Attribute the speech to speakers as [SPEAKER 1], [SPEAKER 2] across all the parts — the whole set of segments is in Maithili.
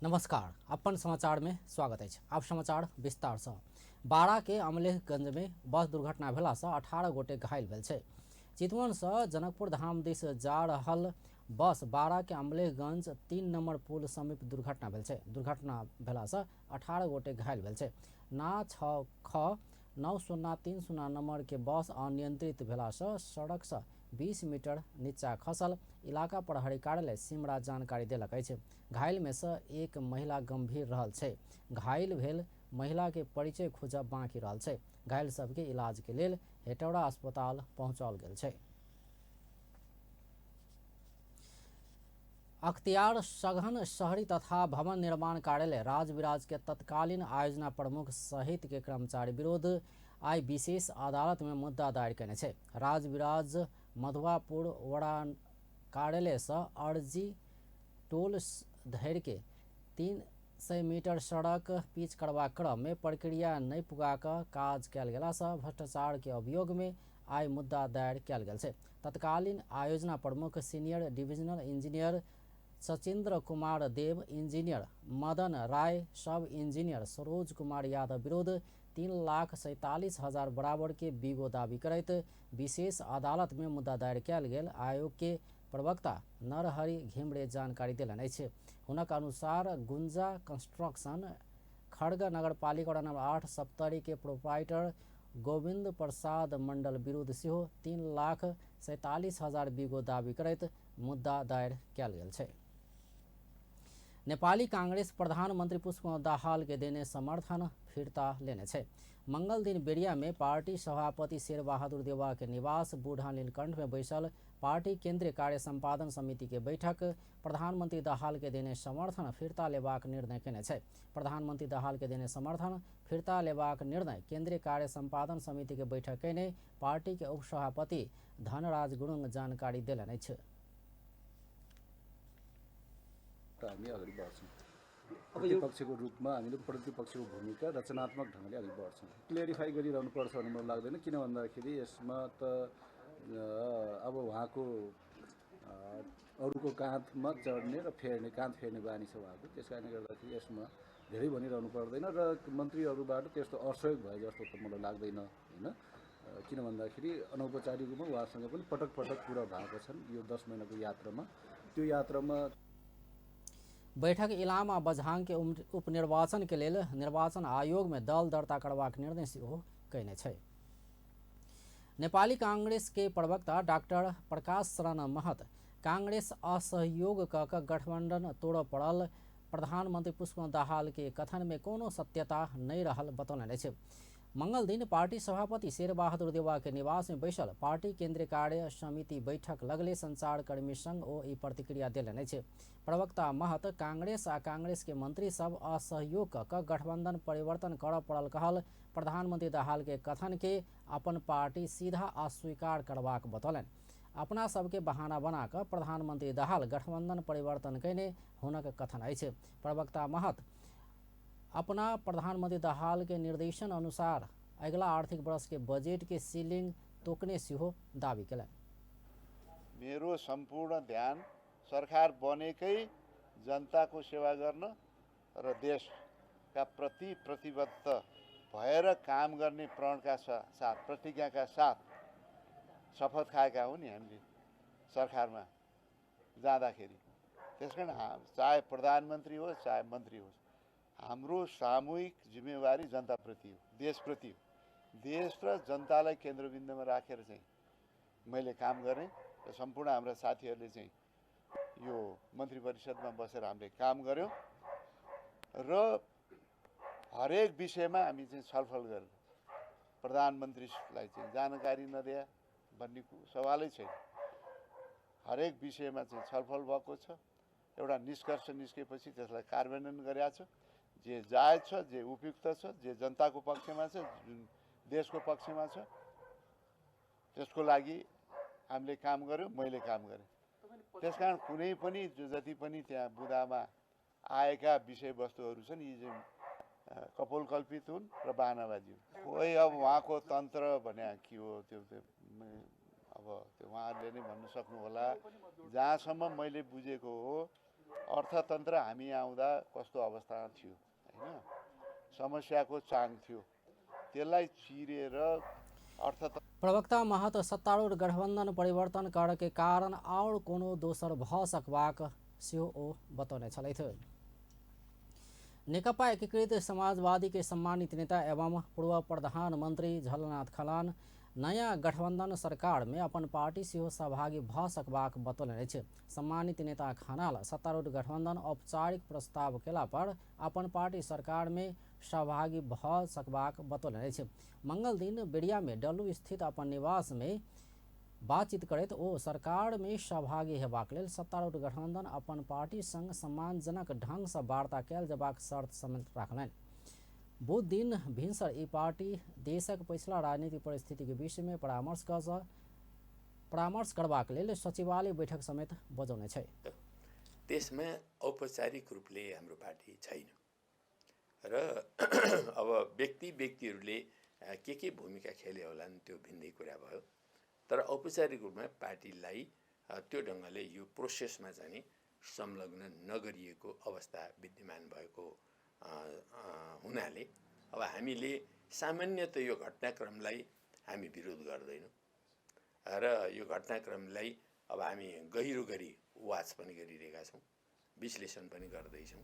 [SPEAKER 1] नमस्कार, अपन समाचार में स्वागत है। आप समाचार विस्तार से। बारा के अमलेखगंज में बस दुर्घटना भेला से 18 गोटे घायल भेल छै। चितवन से जनकपुर धाम दिस जा रहल बस बारा के अमलेखगंज 3 नंबर पुल समीप दुर्घटना भेल छै। दुर्घटना भेला से 18 गोटे घायल भेल छै। ना 6 ख 9 0 3 0 नंबर के बस अनियंत्रित भेला से सड़क से 20 मीटर नीचा खसल। इलाका प्रहरी कार्यालय सिमरा जानकारी देलक अछि। घायल में से एक महिला गंभीर रहल छै। घायल भेल महिला के परिचय खोजब बाँकी रहल छै। घायल सबके इलाज के लेल हेटौड़ा अस्पताल पहुँचाओल गेल छै। अख्तियार सघन शहरी तथा भवन निर्माण कार्यालय राजविराज के तत्कालीन आयोजना प्रमुख सहित के कर्मचारी विरुद्ध आइ विशेष अदालत में मुद्दा दायर कयने छै। राजविराज मधुआपुर वड़ा कार्यालय से अर्जी टोल धरि के 300 मीटर सड़क पिच करबाक क्रम में प्रक्रिया नहि पुगा कऽ काज कयल गेला से भ्रष्टाचार के अभियोग में आइ मुद्दा दायर कयल गेल छै। तत्कालीन आयोजना प्रमुख senior divisional engineer Sachindra Kumar Dev, engineer Madan Rai, sub engineer Saroj Kumar Yadav विरुद्ध 3,47,000 बराबर के बीगो दावी करैत विशेष अदालत में मुद्दा दायर कयल गेल आयोग के प्रवक्ता नरहरि घिमरे जानकारी देलनि अछि। हुनक अनुसार गुंजा कंस्ट्रक्शन खड़ग नगरपालिका वडा नंबर 8 सप्तरी के प्रोप्राइटर गोविंद प्रसाद मंडल विरुद्ध सेहो 3,47,000 बीगो दावी करैत मुद्दा दायर कयल गेल छै। नेपाली कांग्रेस प्रधानमंत्री पुष्पकमल दाहाल के देने समर्थन फिर्ता लेने छै। मंगल दिन बेरिया में पार्टी सभापति शेरबहादुर देउवा के निवास बूढ़ा नीलकंठ में बैसल पार्टी केंद्रीय कार्य संपादन समिति के बैठक प्रधानमंत्री दाहाल के देने समर्थन फिर्ता लेबाक निर्णय केने छै। प्रधानमंत्री दाहाल के देने समर्थन फिर्ता लेबाक निर्णय केंद्रीय कार्य संपादन समिति के बैठक केने पार्टी के उपसभापति धनराज गुरुङ जानकारी देलनि अछि।
[SPEAKER 2] हामी अगाडि बढ्छौँ। प्रतिपक्षको रूपमा हामीले प्रतिपक्षको भूमिका रचनात्मक ढङ्गले अगाडि बढ्छौँ। क्लियरिफाई गरिरहनु पर्छ भन्ने मलाई लाग्दैन, किन भन्दाखेरि यसमा त अब उहाँको अरूको काँधमा चढ्ने र फेर्ने काँध फेर्ने बानी छ उहाँको। त्यस कारणले गर्दाखेरि यसमा धेरै भनिरहनु पर्दैन र मन्त्रीहरूबाट त्यस्तो असहयोग भए जस्तो त मलाई लाग्दैन, होइन? किन भन्दाखेरि अनौपचारिक रूपमा उहाँसँग पनि पटक पटक कुरा भएको छन् यो 10 महिनाको यात्रामा। त्यो यात्रामा
[SPEAKER 1] बैठक इलाम आ बझांग के उपनिर्वाचन के लेल निर्वाचन आयोग में दल दर्ता करबाक निर्णय सेहो कयने छै। नेपाली कांग्रेस के प्रवक्ता डॉक्टर प्रकाश शरण महत कांग्रेस असहयोग क क गठबंधन तोड़ऽ पड़ल प्रधानमंत्री पुष्पकमल दाहाल के कथन में कोनो सत्यता नहि रहल बतौलनि अछि। मंगल दिन पार्टी सभापति शेरबहादुर देउवा के निवास में बैसल पार्टी केंद्रीय कार्य समिति बैठक लगले संचारकर्मी संग ओ ई प्रतिक्रिया देलनि अछि। प्रवक्ता महत कांग्रेस आ कांग्रेस के मंत्री सब असहयोग क गठबंधन परिवर्तन करऽ पड़ल कहल प्रधानमंत्री दाहाल के कथन के अपन पार्टी सीधा अस्वीकार करबाक बतौलनि। अपना सबके बहाना बना कऽ प्रधानमंत्री दाहाल गठबंधन परिवर्तन कयने हुनक कथन अछि। प्रवक्ता महत अपना प्रधानमंत्री दाहाल के निर्देशन अनुसार अगिला आर्थिक वर्ष के बजट के सीलिंग तोकने सेहो दावी कयलनि।
[SPEAKER 3] मेरो सम्पूर्ण ध्यान सरकार बनेकै जनताको सेवा गर्न र देशका प्रति प्रतिबद्ध भएर काम गर्ने प्रणका साथ, प्रतिज्ञाका साथ शपथ खाएका हौँ नि हामीले सरकारमा जाँदाखेरि। त्यसकारण चाहे प्रधानमन्त्री होस् चाहे मन्त्री होस्, हाम्रो सामूहिक जिम्मेवारी जनताप्रति हो, देशप्रति हो। देश र जनतालाई केन्द्रबिन्दुमा राखेर चाहिँ मैले काम गरेँ र सम्पूर्ण हाम्रा साथीहरूले चाहिँ यो मन्त्री परिषदमा बसेर हामीले काम गऱ्यौँ र हरेक विषयमा हामी चाहिँ छलफल गरेर प्रधानमन्त्रीलाई चाहिँ जानकारी नदिया भन्ने सवालै छैन। हरेक विषयमा चाहिँ छलफल भएको छ। एउटा निष्कर्ष निस्केपछि त्यसलाई कार्यान्वयन गरेको छ। जे जायज छ, जे उपयुक्त छ, जे जनताको पक्षमा छ, जुन देशको पक्षमा छ, त्यसको लागि हामीले काम गर्यौँ, मैले काम गरेँ। त्यसकारण कुनै पनि जति पनि त्यहाँ बुँदामा आएका विषयवस्तुहरू छन् यी चाहिँ कपोलकल्पित हुन् र बहानाबाजी हुन्। खोइ अब उहाँको तन्त्र भने के हो त्यो अब त्यो उहाँहरूले नै भन्न सक्नुहोला। जहाँसम्म मैले बुझेको हो अर्थतन्त्र हामी आउँदा कस्तो अवस्थामा थियो हैन, समस्याको चाङ थियो, त्यसलाई चिरेर अर्थतन्त्र।
[SPEAKER 1] प्रवक्ता महत सत्तारूढ़ गठबंधन परिवर्तन करके कारण और कोनो दोसर भ सकबाक सेहो ओ बतौने छलथि। नेकपा एकीकृत समाजवादी के सम्मानित नेता एवं पूर्व प्रधानमंत्री झलनाथ खनाल नया गठबंधन सरकार में अपन पार्टी सेहो सहभागी भ सकबाक बतौलनि अछि। सम्मानित नेता खनाल सत्तारूढ़ गठबंधन औपचारिक प्रस्ताव केला पर अपन पार्टी सरकार में सहभागी भ सकबाक बतौलनि अछि। मंगल दिन बेरिया में डल्लू स्थित अपन निवास में बातचीत करैत ओ सरकार में सहभागी हेबाक लेल सत्तारूढ़ गठबंधन अपन पार्टी संग सम्मानजनक ढंग से वार्ता कयल जेबाक शर्त समेत राखलनि। बुध दिन भिनसर ई पार्टी देशक पछिला राजनीतिक परिस्थिति के विषय में परामर्श करबाक लेल सचिवालय बैठक समेत बजौने छै।
[SPEAKER 4] त्यसमा औपचारिक रूपले हाम्रो पार्टी छैन र अब व्यक्ति व्यक्तिहरूले के भूमिका खेले होलान् त्यो भिन्दै कुरा भयो, तर औपचारिक रूपमा पार्टीलाई त्यो ढङ्गले यो प्रोसेसमा चाहिँ संलग्न नगरिएको अवस्था विद्यमान भएको हुनाले अब हामीले सामान्यत यो घटनाक्रमलाई हामी विरोध गर्दैनौँ र यो घटनाक्रमलाई अब हामी गहिरो गरी वाच पनि गरिरहेका छौँ, विश्लेषण पनि गर्दैछौँ।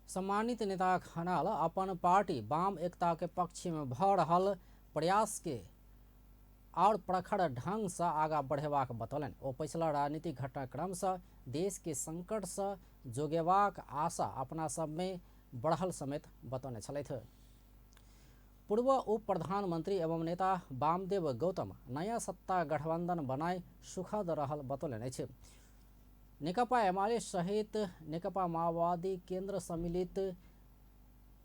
[SPEAKER 1] सम्मानित नेता खनाल अपन पार्टी वाम एकता के पक्ष में भ रहल प्रयास के और प्रखर ढंग से आगा बढ़ेबाक बतौलनि। ओ पछिला राजनीतिक घटनाक्रम से देश के संकट से जोगेबाक आशा अपना सब में बढ़ल समेत बतौने छलथि। पूर्व उप प्रधानमंत्री एवं नेता वामदेव गौतम नया सत्ता गठबंधन बनाए सुखद रहल बतौलनि अछि। नेकपा एमाले सहित नेकपा माओवादी केंद्र सम्मिलित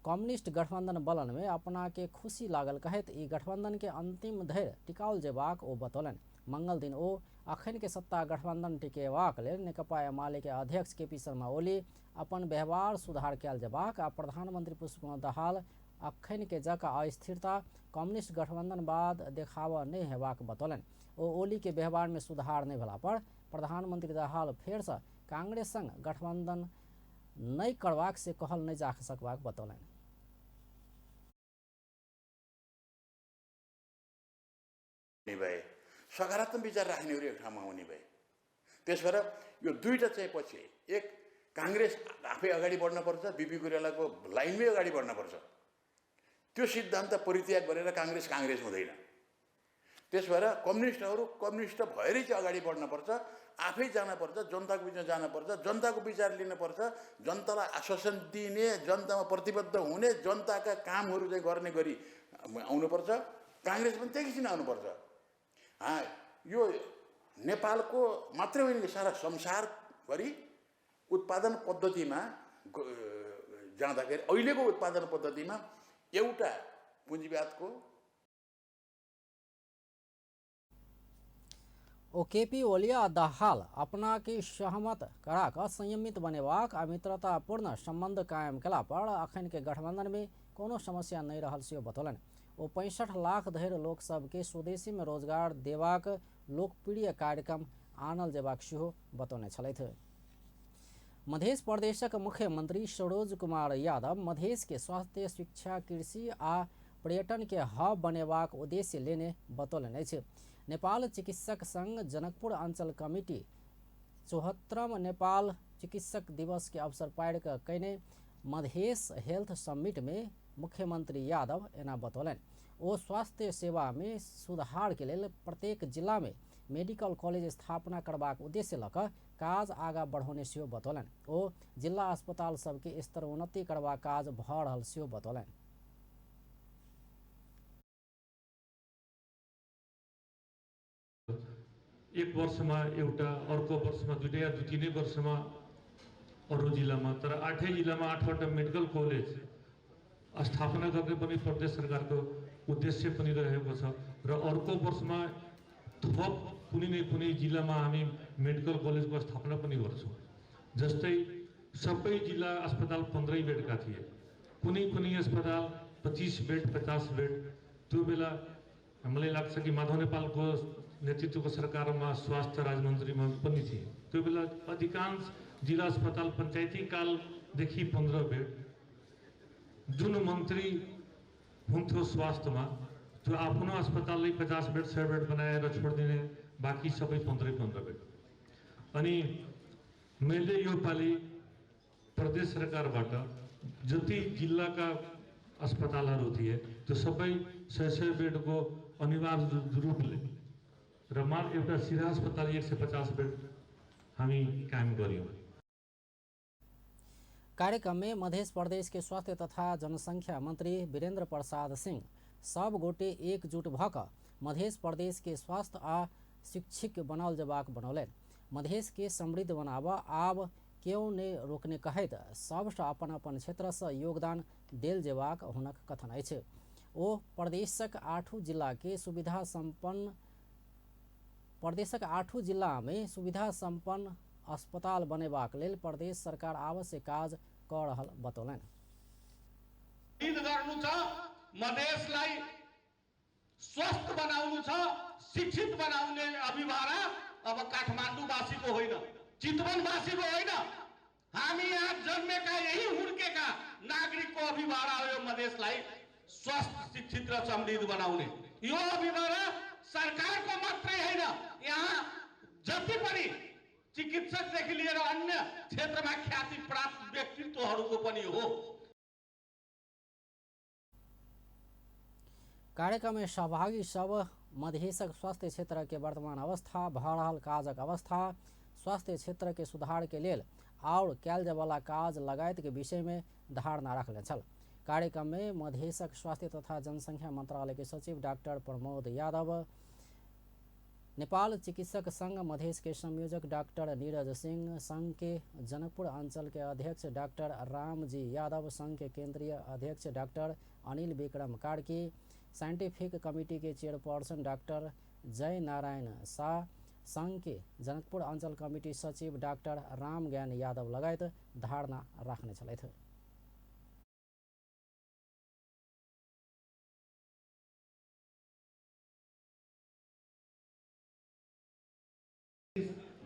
[SPEAKER 1] कम्युनिस्ट गठबंधन बलन में अपना के खुशी लागल कहैत ई गठबंधन के अंतिम धरि टिकाओल जेबाक ओ बतौलनि। मंगल दिन ओ अखन के सत्ता गठबंधन टिकेबाक लेल नेकपा एमाले के अध्यक्ष केपी शर्मा ओली अपन व्यवहार सुधार कयल जेबाक आ प्रधानमंत्री पुष्पकमल दाहाल अखन के जकाँ अस्थिरता कम्युनिस्ट गठबंधन बाद देखावा नहि हेबाक बतौलनि। ओ ओली के व्यवहार में सुधार नहि भेला पर प्रधानमंत्री दाहाल फेरसँ कांग्रेस संग गठबंधन नहि करबाक से कहल नहि जा सकबाक बतौलनि।
[SPEAKER 5] भए सकारात्मक विचार राख्नेहरू एक ठाउँमा आउने भए, त्यस भएर यो दुईवटा चाहिँ पछि एक काङ्ग्रेस आफै अगाडि बढ्नुपर्छ, बीपी कोइरालाको लाइनमै अगाडि बढ्नुपर्छ, त्यो सिद्धान्त परित्याग गरेर काङ्ग्रेस काङ्ग्रेस हुँदैन। त्यस भएर कम्युनिस्टहरू कम्युनिस्ट भएरै चाहिँ अगाडि बढ्नुपर्छ, आफै जानुपर्छ, जनताको बिचमा जानुपर्छ, जनताको विचार लिनुपर्छ, जनतालाई आश्वासन दिने, जनतामा प्रतिबद्ध हुने, जनताका कामहरू चाहिँ गर्ने गरी आउनुपर्छ। काङ्ग्रेस पनि त्यही किसिमले आउनुपर्छ। यो नेपालको मात्रै होइन कि सारा संसारभरि उत्पादन पद्धतिमा जाँदाखेरि अहिलेको उत्पादन पद्धतिमा एउटा पुँजीवादको
[SPEAKER 1] ओ केपी ओली आ दाहाल अपना के सहमत करा कऽ संयमित बनेबाक आ मित्रतापूर्ण संबंध कायम केला पर अखन के गठबंधन में कोनो समस्या नहि रहल सेहो बतौलनि। ओ 65 लाख धरि लोक सबके स्वदेशी में रोजगार देबाक लोकप्रिय कार्यक्रम आनल जेबाक सेहो बतौने छलथि। मध्य प्रदेशक मुख्यमंत्री सरोज कुमार यादव मधेश के स्वास्थ्य, शिक्षा, कृषि आ पर्यटन के हब बनेबाक उद्देश्य लेने बतौलनि अछि। नेपाल चिकित्सक संघ जनकपुर अंचल कमिटी 74वां नेपाल चिकित्सक दिवस के अवसर पारि कऽ कयने मधेश हेल्थ समिट में मुख्यमंत्री यादव एना बतौलनि। ओ स्वास्थ्य सेवा में सुधार के लेल प्रत्येक जिला में मेडिकल कॉलेज स्थापना करबाक उद्देश्य लऽ कऽ काज आगाँ बढ़ौने सेहो बतौलनि। ओ जिला अस्पताल सबके स्तर उन्नति करबाक काज भऽ रहल सेहो बतौलनि।
[SPEAKER 6] एक वर्षमा एउटा, अर्को वर्षमा दुईटा या दुई तिनै वर्षमा अरू जिल्लामा, तर आठै जिल्लामा 8वटा मेडिकल कलेज स्थापना गर्ने पनि प्रदेश सरकारको उद्देश्य पनि रहेको छ र अर्को वर्षमा थप कुनै न कुनै जिल्लामा हामी मेडिकल कलेजको स्थापना पनि गर्छौँ। जस्तै सबै जिल्ला अस्पताल 15 बेडका थिए, कुनै कुनै अस्पताल 25 बेड 50 बेड। त्यो बेला मलाई लाग्छ कि माधव नेपालको नेतृत्वको सरकारमा स्वास्थ्य राज्यमन्त्रीमा पनि थिएँ। त्यो बेला अधिकांश जिल्ला अस्पताल पञ्चायती कालदेखि 15 बेड, जुन मन्त्री हुन्थ्यो स्वास्थ्यमा त्यो आफ्नो अस्पतालले 50 बेड 100 बेड बनाएर छोडिदिने, बाँकी सबै 15 बेड। अनि मैले यो पालि प्रदेश सरकारबाट जति जिल्लाका अस्पतालहरू थिए त्यो सबै 100 बेडको अनिवार्य रूपले र मात्र एउटा सिरा अस्पताल 150 बेड हामी कायम गर्यौँ।
[SPEAKER 1] कार्यक्रम में मध्य प्रदेश के स्वास्थ्य तथा जनसंख्या मंत्री वीरेंद्र प्रसाद सिंह सब गोटे एकजुट भक मध्य प्रदेश के स्वास्थ्य आ शिक्षित बनाओल जेबाक बनौलनि। मधेश के समृद्ध बनाब आब केओ ने रोकने कहैत सबसँ अपन अपन क्षेत्र से योगदान देल जेबाक हुनक कथन अछि। ओ प्रदेशक 8 जिला के सुविधा संपन्न प्रदेशक 8 जिला में सुविधा संपन्न अस्पताल बनेबाक लेल प्रदेश सरकार आवश्यक काज क रहल बतौलनि।
[SPEAKER 7] गर्नु छ, मधेशलाई स्वस्थ बनाउनु छ, शिक्षित बनाउने अभिभारा अब काठमाडौँवासीको होइन, चितवनवासीको होइन, हामी यहाँ जन्मेका यही हुर्केका नागरिकको अभिभारा हो यो मधेशलाई स्वस्थ, शिक्षित र समृद्ध बनाउने। यो अभिभारा सरकारको मात्रै होइन, यहाँ जति पनि चिकित्सकदेखि लिएर अन्य क्षेत्रमा ख्याति प्राप्त व्यक्तित्वहरूको पनि हो।
[SPEAKER 1] कार्यक्रम में सहभागी सब मधेशक स्वास्थ्य क्षेत्र के वर्तमान अवस्था, भ रहल काजक अवस्था, स्वास्थ्य क्षेत्र के सुधार के लेल और कैल जायवला काज लगायत के विषय में धारणा रखने छल। कार्यक्रम में मधेशक स्वास्थ्य तथा जनसंख्या मंत्रालय के सचिव डॉक्टर प्रमोद यादव, नेपाल चिकित्सक संघ मधेश के संयोजक डॉक्टर नीरज सिंह, संघ के जनकपुर अंचल के अध्यक्ष डॉक्टर रामजी यादव, संघ के केंद्रीय अध्यक्ष doctor Anil Vikram Karki, scientific committee के चेयरपर्सन डॉक्टर जय नारायण शाह, संघ के जनकपुर अंचल कमिटी सचिव डॉक्टर रामज्ञान यादव लगायत धारणा राख्ने छलथि।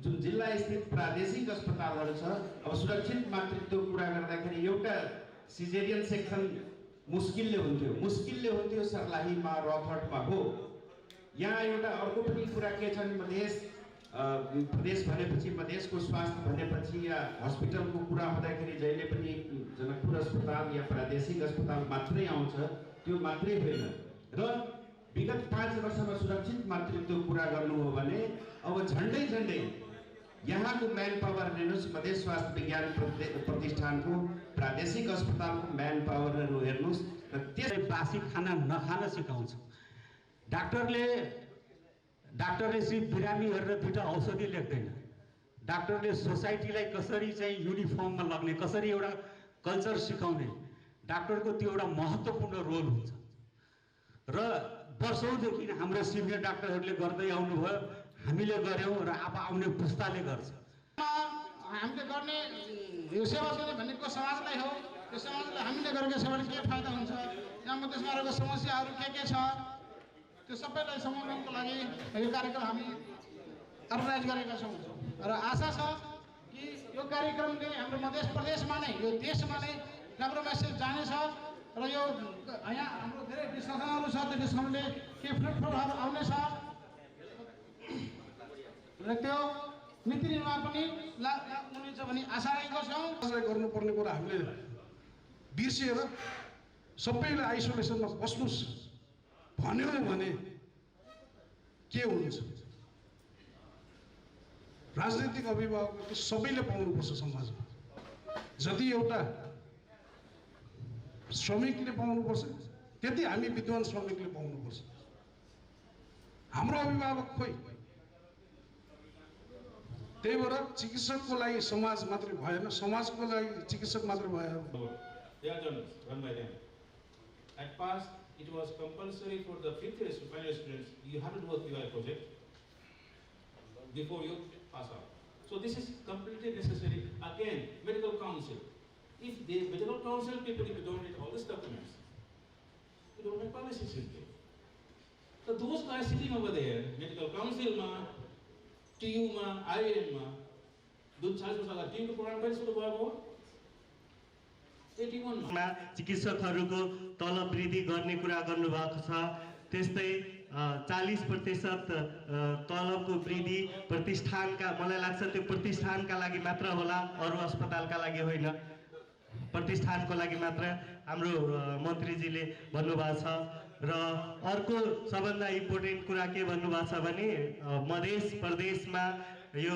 [SPEAKER 8] जुन जिल्ला स्थित प्रादेशिक अस्पतालहरू छ, अब सुरक्षित मातृत्व कुरा गर्दाखेरि एउटा सिजेरियन सेक्सन मुस्किलले हुन्थ्यो सर्लाहीमा, रथहटमा हो। यहाँ एउटा अर्को पनि कुरा के छ भने मधेस प्रदेश भनेपछि, मधेसको स्वास्थ्य भनेपछि या हस्पिटलको कुरा हुँदाखेरि जहिले पनि जनकपुर अस्पताल या प्रादेशिक अस्पताल मात्रै आउँछ, त्यो मात्रै होइन। र विगत 5 वर्षमा सुरक्षित मातृत्व कुरा गर्नु हो भने अब झन्डै झन्डै यहाँको म्यान पावर हेर्नुहोस्, मधेस स्वास्थ्य विज्ञान प्रतिष्ठानको प्रादेशिक अस्पतालको म्यान पावरहरू हेर्नुहोस् र
[SPEAKER 9] त्यसै बासी खाना नखान सिकाउँछ। डाक्टरले सिर्फ बिरामी हेरेर दुईटा औषधि लेख्दैन, डाक्टरले सोसाइटीलाई कसरी चाहिँ युनिफर्ममा लग्ने, कसरी एउटा कल्चर सिकाउने, डाक्टरको त्यो एउटा महत्त्वपूर्ण रोल हुन्छ। र वर्षौँदेखि हाम्रो सिनियर डाक्टरहरूले गर्दै आउनुभयो, हामीले गऱ्यौँ र अब आउने पुस्ताले गर्छ।
[SPEAKER 10] हामीले गर्ने यो सेवा गर्ने भनेको समाजलाई हो। यो समाजलाई हामीले गरेको सेवाले के फाइदा हुन्छ, यहाँ मधेसमा रहेको समस्याहरू के छ, त्यो सबैलाई समाधानको लागि यो कार्यक्रम हामी अर्गनाइज गरेका छौँ। र आशा छ कि यो कार्यक्रमले हाम्रो मधेस प्रदेशमा नै, यो देशमा नै राम्रो मेसेज जानेछ र यो यहाँ हाम्रो धेरै डिस्कसनहरू छ, त्यो डिस्कसनले केही फ्रुटफुलहरू आउनेछ र त्यो नीति निर्माण पनि हुनेछ भन्ने आशा राखेको छौँ।
[SPEAKER 11] गर्नुपर्ने कुरा हामीले बिर्सिएर सबैले आइसोलेसनमा बस्नुहोस् भन्यो भने के हुन्छ? राजनीतिक अभिभावक त सबैले पाउनुपर्छ समाजमा। जति एउटा श्रमिकले पाउनुपर्छ त्यति हामी विद्वान श्रमिकले पाउनुपर्छ। हाम्रो अभिभावक खोइ? त्यही भएर चिकित्सकको लागि समाज मात्रै भएन, समाजको लागि चिकित्सक मात्रै भएन।
[SPEAKER 12] At past, it was compulsory for the fifth year final students, you have to do a QI project before you pass out. So this is completely necessary. Again, medical council. If the medical council people, if you don't read all these documents, you don't make policies simply. So those guys sitting over there, medical council मा, TU मा, IIM मा, जुन 40 वर्ष अगाडि टियुको प्रोग्राम कहिले सुरु भएको हो? 81 मा।
[SPEAKER 13] चिकित्सकहरूको तलब वृद्धि गर्ने कुरा गर्नुभएको छ। त्यस्तै 40% तलबको वृद्धि प्रतिष्ठानका, मलाई लाग्छ त्यो प्रतिष्ठानका लागि मात्र होला, अरू अस्पतालका लागि होइन, प्रतिष्ठानको लागि मात्र हाम्रो मन्त्रीजीले भन्नुभएको छ। र अर्को सबभन्दा इम्पोर्टेन्ट कुरा के भन्नुभएको छ भने मधेस प्रदेशमा यो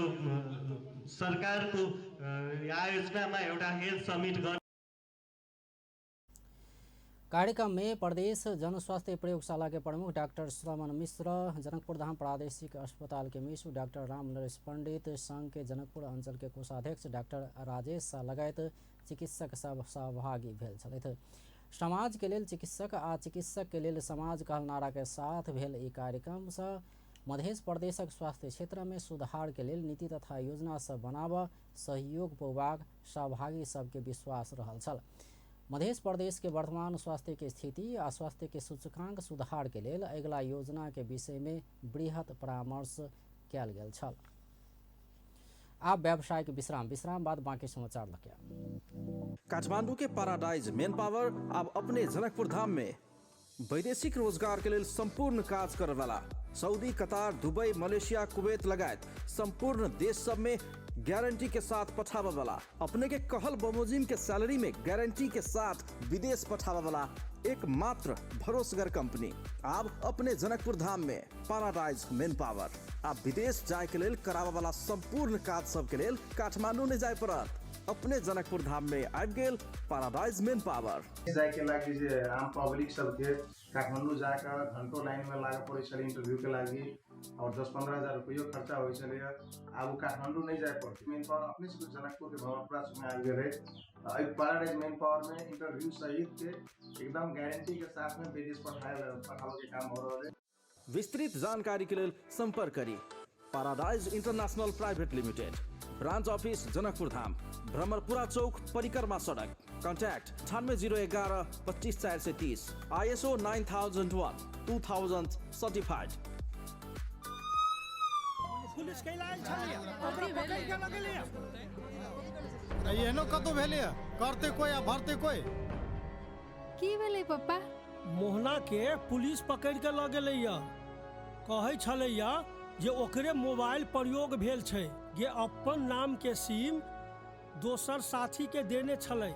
[SPEAKER 13] सरकारको आयोजनामा एउटा हेल्थ समिट
[SPEAKER 1] कार्यक्रम में प्रदेश जनस्वास्थ्य प्रयोगशाला के प्रमुख डॉक्टर श्रवण मिश्र, जनकपुर धाम प्रादेशिक अस्पताल के मिसु डॉक्टर राम नरेश पंडित, संघ के जनकपुर अंचल के कोषाध्यक्ष डॉक्टर राजेश शाह लगायत चिकित्सक सब सहभागी भेल छलथि। समाज के लेल चिकित्सक आ चिकित्सक के लेल समाज कहल नारा के साथ भेल ई कार्यक्रम से मध्य प्रदेशक स्वास्थ्य क्षेत्र में सुधार के लेल नीति तथा योजना सब बनाब सहयोग पौबाक सहभागी सबके विश्वास रहल छल। मध्य प्रदेश के वर्तमान स्वास्थ्य के स्थिति आ स्वास्थ्य के सूचकांक सुधार के लेल अगिला योजना के विषय में बृहत परामर्श कयल गेल छल। आप व्यावसायिक विश्राम, विश्राम बाद बाकी समाचार लगे।
[SPEAKER 14] काठमांडू के पैराडाइज मेन पावर अब अपने जनकपुर धाम में वैदेशिक रोजगार के लिए संपूर्ण काज करे वाला Saudi, Qatar, Dubai, Malaysia, Kuwait लगायत संपूर्ण देश सब में गारंटी के साथ पठावा वाला, अपने के कहल बमोजिम के सैलरी में गारंटी के साथ विदेश पठावा वाला एकमात्र भरोसगर कंपनी अब अपने जनकपुर धाम में पैराडाइज मेन पावर। आप विदेश जाए के लेल करावा वाला संपूर्ण काज सब के लेल काठमांडू नहीं जाए पड़त, अपने जनकपुर धाम में आबि गेल पैराडाइज मेन पावर।
[SPEAKER 15] जाए के लागि जे आम पब्लिक सबके काठमाडौँ जाकर घंटों लाइन में लागे पड़े छलै इंटरव्यू के लागि और 10-15 हजार रुपयो खर्चा होइ छलै। आब काठमाडौँ नहीं जाए पड़तै, मेन पावर अपने से जनकपुर के भवनपुरा में आबि गेलै। एहि पैराडाइज मेन पावर में इंटरव्यू सहित के एकदम गारंटी के साथ में विदेश पठावे के काम हो रहल है।
[SPEAKER 14] विस्तृत जानकारी के लेल संपर्क करी paradise international private limited, branch office Janakpur Dham, Bhramarpura Chowk, Parikrama Sadak. Contact 98 011 25 430, ISO 9001 2000 certified.
[SPEAKER 16] Police कैला आयल छलैया, ओकरा पकड़ि के लऽ गेलैया।
[SPEAKER 10] एहनो कतौ भेलैया, करते कोई आ भरते कोई।
[SPEAKER 17] की भेलै पप्पा?
[SPEAKER 16] मोहना के पुलिस पकड़ि के लऽ गेलैया। कहै छलैया जे ओकरे मोबाइल प्रयोग भेल छै, जे अपन नाम के सिम दोसर साथी के देने छलै।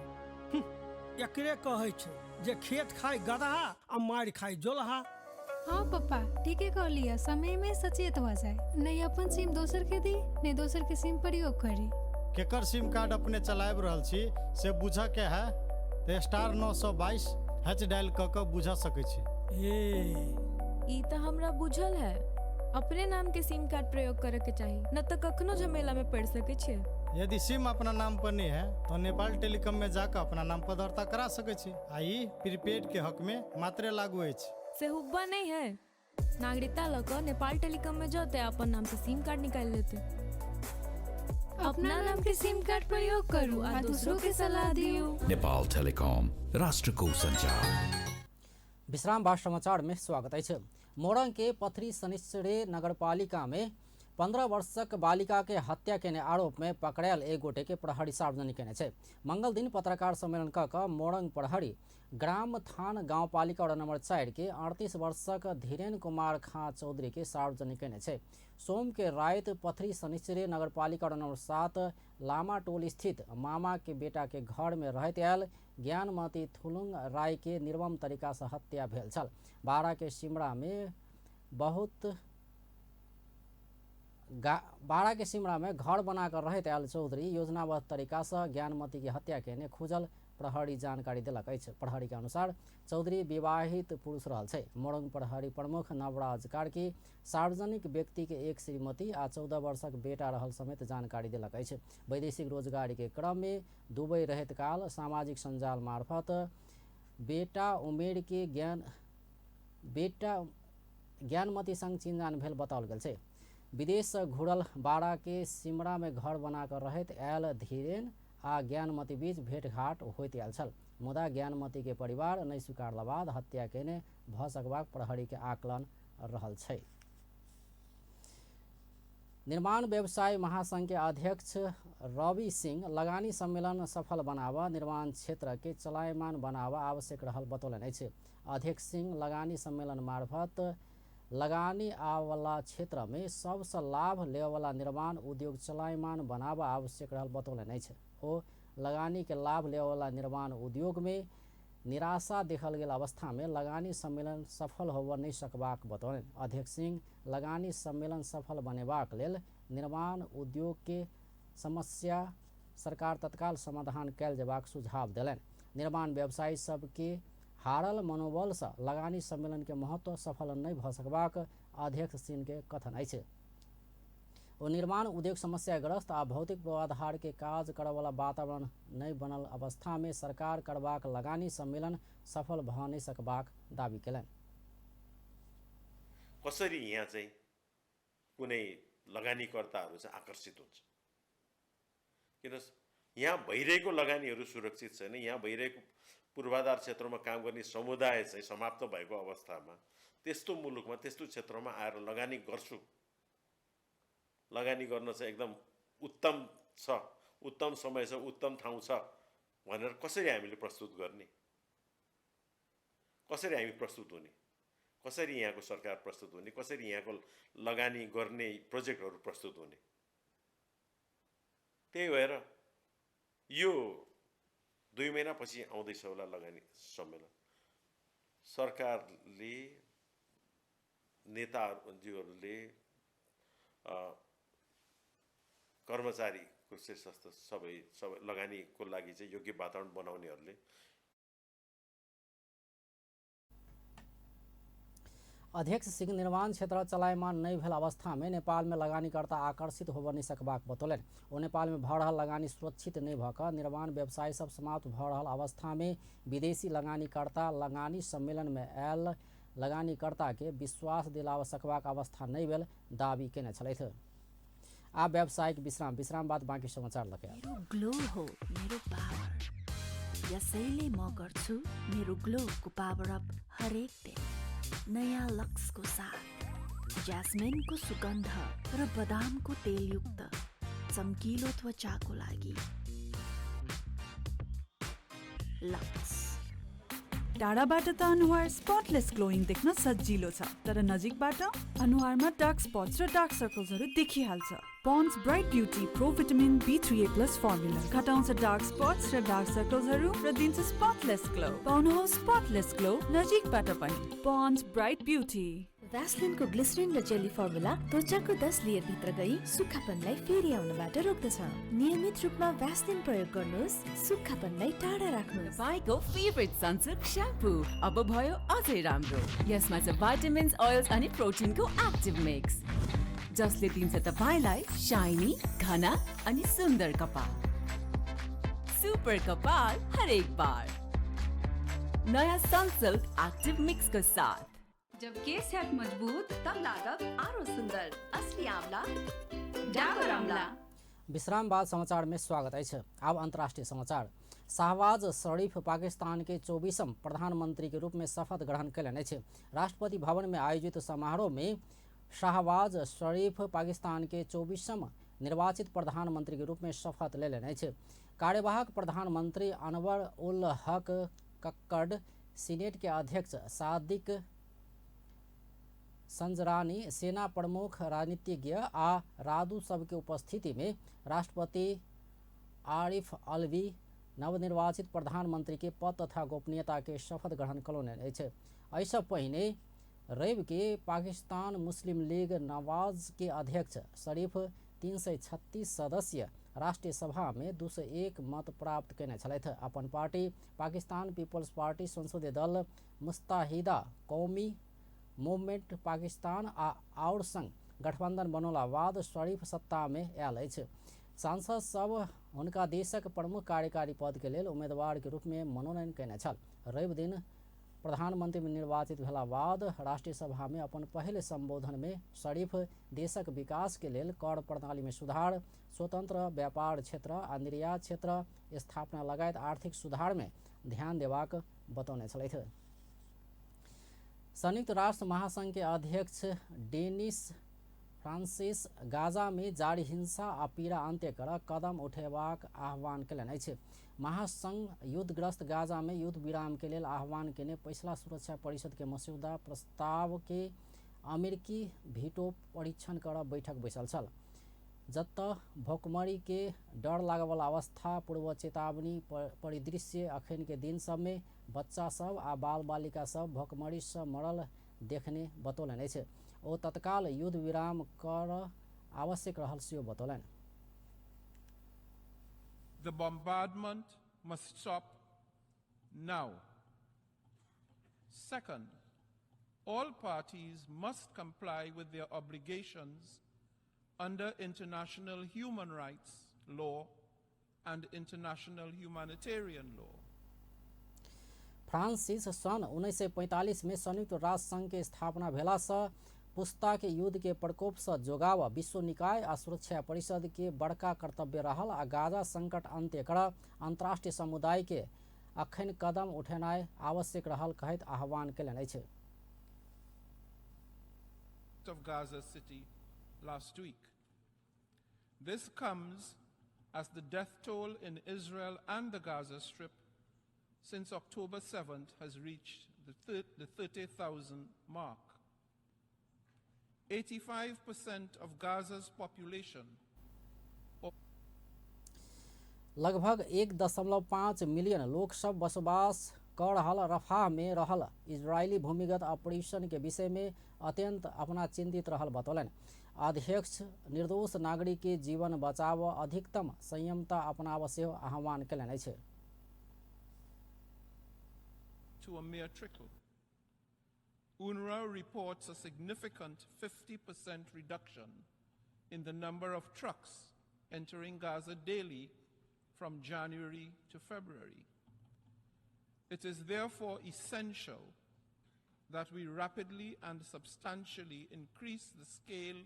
[SPEAKER 16] एकरे कहै छै जे खेत खाय गदहा आ मारि खाय जोलहा।
[SPEAKER 17] हाँ पप्पा, ठीके कहलियै, समय में सचेत भऽ जाए, नहीं अपन सिम दोसर के दी, नहीं दोसर के सिम प्रयोग करी।
[SPEAKER 10] केकर सिम कार्ड अपने चलाबि रहल छी से बुझऽ के है तऽ *922# डायल कऽ कऽ बुझ सकै छी।
[SPEAKER 16] ए
[SPEAKER 18] ई तऽ हमरा बुझल है, अपने नाम के सिम कार्ड प्रयोग करे के चाही, न तऽ कखनो झमेला में पड़ सकै छियै।
[SPEAKER 10] यदि सिम अपना नाम पर नहीं है तो नेपाल टेलीकॉम में जाकर अपना नाम पर दर्ता करा सकै छी आ ई प्रीपेड के हक में मात्रे लागू अछि।
[SPEAKER 18] से हुब्बा नहीं है, नागरिकता लऽ कऽ नेपाल टेलीकॉम में जते अपन नाम से सिम कार्ड निकालि लेते।
[SPEAKER 17] अपना नाम के सिम कार्ड प्रयोग करू आ दूसरों के सलाह दियौ।
[SPEAKER 19] नेपाल टेलिकॉम, राष्ट्रको संचार।
[SPEAKER 1] विश्राम बाद समाचार में स्वागत अछि। मोरंग के पथरी शनिश्चरे नगरपालिका में 15 वर्षक बालिका के हत्या केने आरोप में पकड़ायल एक गोटे के प्रहरी सार्वजनिक केने छै। मंगल दिन पत्रकार सम्मेलन क कऽ मोरंग प्रहरी ग्राम थान गाउँपालिका वडा नंबर 4 के 38 वर्षक धीरेन कुमार खाँ चौधरी के सार्वजनिक केने छै। सोम के राति पथरी शनिश्चरे नगरपालिका वडा नंबर 7 लामा टोल स्थित मामा के बेटा के घर में रहैत आयल ज्ञानमती थुलुङ राय के निर्मम तरीका से हत्या भेल छल। बारा के सिमरा में बहुत बारा के सिमरा में घर बनाकर रहैत आयल चौधरी योजनाबद्ध तरीका से ज्ञानमती के हत्या केने खुजल प्रहरी जानकारी देलक अछि। प्रहरी के अनुसार चौधरी विवाहित पुरुष रहल छै। मोरंग प्रहरी प्रमुख नवराज कार्की सार्वजनिक व्यक्ति के एक श्रीमती आ 14 वर्षक बेटा रहल समेत जानकारी देलक अछि। वैदेशिक रोजगारी के क्रम में दुबई रहैत काल सामाजिक सञ्जाल मार्फत बेटा उमेर के बेटा ज्ञानमती संग चिन्जान भेल बताओल गेल छै। विदेश से घुरल बारा के सिमरा में घर बनाकर रहैत आयल धीरेन आ ज्ञानमती बीच भेटघाट होइत आयल छल, मुदा ज्ञानमती के परिवार नहि स्वीकारला बाद हत्या केने भऽ सकबाक प्रहरी के आकलन रहल छै। निर्माण व्यवसाय महासंघ के अध्यक्ष रवि सिंह लगानी सम्मेलन सफल बनावा निर्माण क्षेत्र के चलायमान बनावा आवश्यक रहल बतौलनि अछि। अध्यक्ष सिंह लगानी सम्मेलन मार्फत लगानी आवला क्षेत्र में सबसँ लाभ लेवला निर्माण उद्योग चलायमान बनावा आवश्यक रहल बतौलनि अछि। ओ लगानी के लाभ लेवला निर्माण उद्योग में निराशा देखल गेल अवस्था में लगानी सम्मेलन सफल होबऽ नहि सकबाक बतौलनि। अध्यक्ष सिंह लगानी सम्मेलन सफल बनेबाक लेल निर्माण उद्योग के समस्या सरकार तत्काल समाधान कयल जेबाक सुझाव देलनि। निर्माण व्यवसायी सबके हारल मनोबल से लगानी सम्मेलन के महत्व सफल नहि भऽ सकबाक अध्यक्ष सिंह के कथन अछि। ओ निर्माण उद्योग समस्याग्रस्त आ भौतिक पूर्वाधार के काज करऽवला वातावरण नहि बनल अवस्था में सरकार करबाक लगानी सम्मेलन सफल भऽ नहि सकबाक दावी केलनि।
[SPEAKER 20] कसरी यहाँ चाहिँ कुनै लगानीकर्ताहरू चाहिँ आकर्षित हुन्छ? किन यहाँ भइरहेको लगानीहरू सुरक्षित छैन, यहाँ भइरहेको पूर्वाधार क्षेत्रमा काम गर्ने समुदाय चाहिँ समाप्त भएको अवस्थामा त्यस्तो मुलुकमा त्यस्तो क्षेत्रमा आएर लगानी गर्छु, लगानी गर्न चाहिँ एकदम उत्तम छ, उत्तम समय छ, उत्तम ठाउँ छ भनेर कसरी हामीले प्रस्तुत गर्ने, कसरी हामी प्रस्तुत हुने, कसरी यहाँको सरकार प्रस्तुत हुने, कसरी यहाँको लगानी गर्ने प्रोजेक्टहरू प्रस्तुत हुने? त्यही भएर यो 2 महिनापछि आउँदैछ होला लगानी सम्मेलन। सरकारले, नेताज्यूहरूले, कर्मचारीको शीर्षस्थ सबै सबै लगानीको लागि चाहिँ योग्य वातावरण बनाउनेहरूले
[SPEAKER 1] अध्यक्ष सिंह निर्माण क्षेत्र चलायमान नहि भेल अवस्था में नेपाल में लगानीकर्ता आकर्षित होबऽ नहि सकबाक बतौलनि। ओ नेपाल में भऽ रहल लगानी सुरक्षित नहि भऽ कऽ निर्माण व्यवसाय सब समाप्त भऽ रहल अवस्था में विदेशी लगानीकर्ता लगानी सम्मेलन में आयल लगानीकर्ता के विश्वास दिलाबऽ सकबाक अवस्था नहि भेल दावी केने छलथि। आब व्यावसायिक विश्राम, विश्राम बाद बाँकी समाचार लके।
[SPEAKER 21] मेरो ग्लो हो मेरो पावर, यसैले म गर्छु मेरो ग्लोको पावर अप हरेक दिन नयाँ लक्सको साथ। ज्यास्मिनको सुगन्ध र बदामको तेलयुक्त चम्किलो त्वचाको लागि लक्स।
[SPEAKER 22] टाढाबाट त अनुहार स्पटलेस ग्लोइङ देख्न सजिलो छ, तर नजिकबाट अनुहारमा डार्क स्पट्स र डार्क सर्कल्सहरू देखिहाल्छ। Pond's bright beauty pro vitamin B3A plus formula घटाउँछ डार्क स्पट्स र डार्क सर्कल्सहरू र दिन्छ स्पटलेस ग्लो। पाउनुहोस् स्पटलेस ग्लो नजिकबाट पनि। Pond's bright beauty.
[SPEAKER 23] भ्यासलिनको ग्लिसरिन र जेली फर्मुला त्वचाको 10 लेयर भित्र गई सुक्खापनलाई फेरि आउनबाट रोक्दछ। नियमित रूपमा भ्यासलिन प्रयोग गर्नुहोस्, सुक्खापनलाई टाढा राख्नुहोस्।
[SPEAKER 24] तपाईँको फेभरेट सनसिल्क श्याम्पू अब भयो अझै राम्रो। यसमा छ भाइटामिन्स, ओइल्स अनि प्रोटिनको एक्टिभ मिक्स, जसले दिन्छ तपाईँलाई शाइनी, घना अनि सुन्दर कपाल। सुपर कपाल हरेक बार नयाँ सनसिल्क एक्टिभ मिक्सको साथ।
[SPEAKER 25] जब केस हैत मजबूत तब लागब आरो सुंदर। असली आंवला डाबर आंवला।
[SPEAKER 1] विश्राम बाद समाचार में स्वागत अछि। आब अंतर्राष्ट्रीय समाचार। शाहबाज शरीफ पाकिस्तान के 24म प्रधानमंत्री के रूप में शपथ ग्रहण कयलनि अछि। राष्ट्रपति भवन में आयोजित समारोह में शाहबाज शरीफ पाकिस्तान के 24म निर्वाचित प्रधानमंत्री के रूप में शपथ लेलनि अछि। कार्यवाहक प्रधानमंत्री अनवर उल हक कक्कड़, सीनेट के अध्यक्ष सादिक संजरानी, सेना प्रमुख, राजनीतिज्ञ आ रादू सबके उपस्थिति में राष्ट्रपति आरिफ अलवी नवनिर्वाचित प्रधानमंत्री के पद तथा गोपनीयता के शपथ ग्रहण करौलनि अछि। एहिसँ पहिने रवि के पाकिस्तान मुस्लिम लीग नवाज के अध्यक्ष शरीफ 336 सदस्य राष्ट्रीय सभा में 201 मत प्राप्त कयने छलथि। अपन पार्टी पाकिस्तान पीपल्स पार्टी, संसदीय दल मुस्ताहिदा कौमी मूवमेंट पाकिस्तान आ आओर संग गठबंधन बनौला बाद शरीफ सत्ता में आयल अछि। सांसद सब हुनका देशक प्रमुख कार्यकारी पद के लेल उम्मीदवार के रूप में मनोनयन कयने छल। रवि दिन प्रधानमंत्री निर्वाचित भेला बाद राष्ट्रीय सभा में अपन पहिल संबोधन में शरीफ देशक विकास के लेल कर प्रणाली में सुधार, स्वतंत्र व्यापार क्षेत्र आ निर्यात क्षेत्र स्थापना लगायत आर्थिक सुधार में ध्यान देबाक बतौने छलथि। संयुक्त राष्ट्र महासंघ के अध्यक्ष डेनिस फ्रांसिस गाजा में जारी हिंसा आ पीड़ा अंत्य कर कदम उठेबाक आह्वान केलनि अछि। महासंघ युद्धग्रस्त गाजा में युद्ध विराम के लेल आह्वान केने पछिला सुरक्षा परिषद के मस्यौदा प्रस्ताव के अमेरिकी भीटो परीक्षण कर बैठक बैसल छल, जतऽ भूखमरी के डर लागवला अवस्था, पूर्व चेतावनी परिदृश्य, अखन के दिन सब में बच्चा सब आ बाल बालिका सब भूखमरी से मरल देखने बतौलनि अछि। ओ तत्काल युद्ध विराम कर आवश्यक रहल सेहो बतौलनि।
[SPEAKER 2] The bombardment must stop now. Second, all parties must comply with their obligations under international human rights law and international humanitarian law.
[SPEAKER 1] Francis सन 1945 में संयुक्त राष्ट्र संघ के स्थापना भेला से पुस्ता के युद्ध के प्रकोप से जोगाव विश्व निकाय आ सुरक्षा परिषद के बड़का कर्तव्य रहल आ गाजा संकट अंत्य कर अंतर्राष्ट्रीय समुदाय के अखन कदम उठेनाइ आवश्यक रहल कहैत आह्वान केलनि अछि।
[SPEAKER 2] Of Gaza City last week. This comes as the death toll in Israel and the Gaza Strip since October 7th has reached the 30,000 mark. 85% of Gaza's population.
[SPEAKER 1] लगभग 1.5 मिलियन लोग सब बसोबास कर रहल रफाह में रहल इजरायली भूमिगत ऑपरेशन के विषय में अत्यंत अपना चिंतित रहल बतौलनि। अध्यक्ष निर्दोष नागरिक के जीवन बचाव अधिकतम संयमता अपनाव सेहो आह्वान केलनि अछि।
[SPEAKER 2] To a mere trickle. UNRWA reports a significant 50% reduction in the number of trucks entering Gaza daily from January to February. It is therefore essential that we rapidly and substantially increase the scale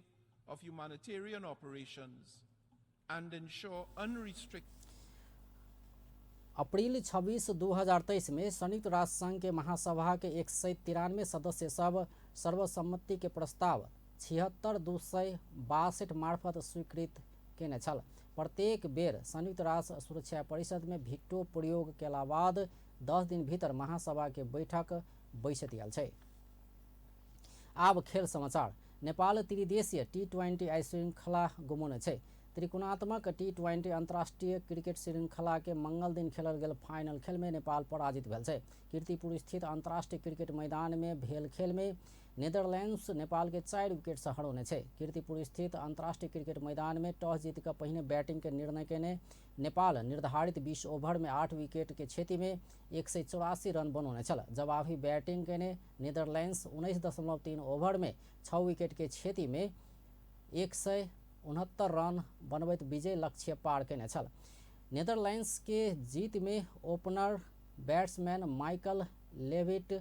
[SPEAKER 2] of humanitarian operations and ensure unrestricted.
[SPEAKER 1] अप्रैल 26, 2023 में संयुक्त राष्ट्र संघ के महासभा के 193 सदस्य सब सर्वसम्मति के प्रस्ताव 76-262 मार्फत स्वीकृत केने छल। प्रत्येक बेर संयुक्त राष्ट्र सुरक्षा परिषद में भिट्टो प्रयोग केला बाद 10 दिन भीतर महासभा के बैठक बैसत आयल छै। आब खेल समाचार। नेपाल त्रिदेशीय T20 आई श्रृंखला गुमौने छै। त्रिकोणात्मक T20 अंतर्राष्ट्रीय क्रिकेट श्रृंखला के मंगल दिन खेलल गेल फाइनल खेल में नेपाल पराजित भेल छै। कीर्तिपुर स्थित अंतर्राष्ट्रीय क्रिकेट मैदान में भेल खेल में नीदरलैंड्स नेपाल के 4 विकेट से हरौने छै। कीर्तिपुर स्थित अंतर्राष्ट्रीय क्रिकेट मैदान में टॉस जीत के पहिने बैटिंग के निर्णय केने नेपाल निर्धारित 20 ओवर में 8 विकेट के क्षति में 184 रन बनौने छल। जवाबी बैटिंग केने नीदरलैंड्स 19.3 ओवर में 6 विकेट के क्षति में 169 रन बनबैत विजय लक्ष्य पार केने छल। नीदरलैंड्स के जीत में opener batsman Michael Levitt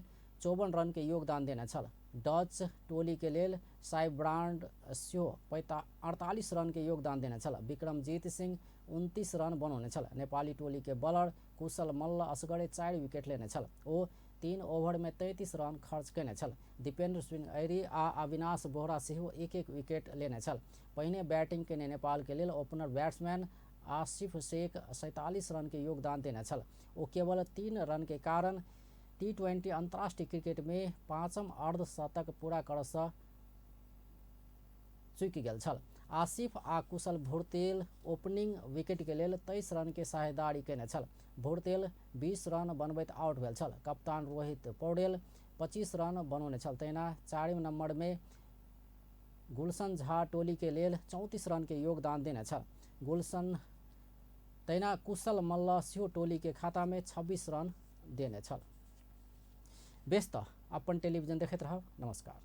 [SPEAKER 1] 54 run के योगदान देने छल। डच टोली के लेल साइब्रांड सेहो 48 रन के योगदान देने छल। विक्रमजीत सिंह 29 रन बनौने छल। नेपाली टोली के बॉलर कुशल मल्ल असगरे 4 विकेट लेने छल। ओ 3 ओवर में 33 रन खर्च केने छल। दीपेन्द्र सिंह ऐरी आ अविनाश बोहरा सेहो 1-1 विकेट लेने छल। पहिने बैटिंग केने नेपाल के लेल opener batsman Asif Sheikh 47 run के योगदान देने छल। ओ केवल 3 रन के कारण T20 अंतर्राष्ट्रीय क्रिकेट में 5म अर्धशतक पूरा कर से चुकि गेल छल। आसिफ आ कुशल भुर्तेल ओपनिंग विकेट के लेल 23 रन के साझेदारी केने छल। भुर्तेल 20 रन बनबैत आउट भेल छल। कप्तान रोहित पौडेल 25 रन बनौने छल। तहिना 4 नंबर में गुलशन झा टोली के लेल 34 रन के योगदान देने छल। गुलशन तहिना कुशल मल्ल सेहो टोली के खाता में 26 रन देने छल। बेस त अपन टेलीविजन देखैत रहब। नमस्कार।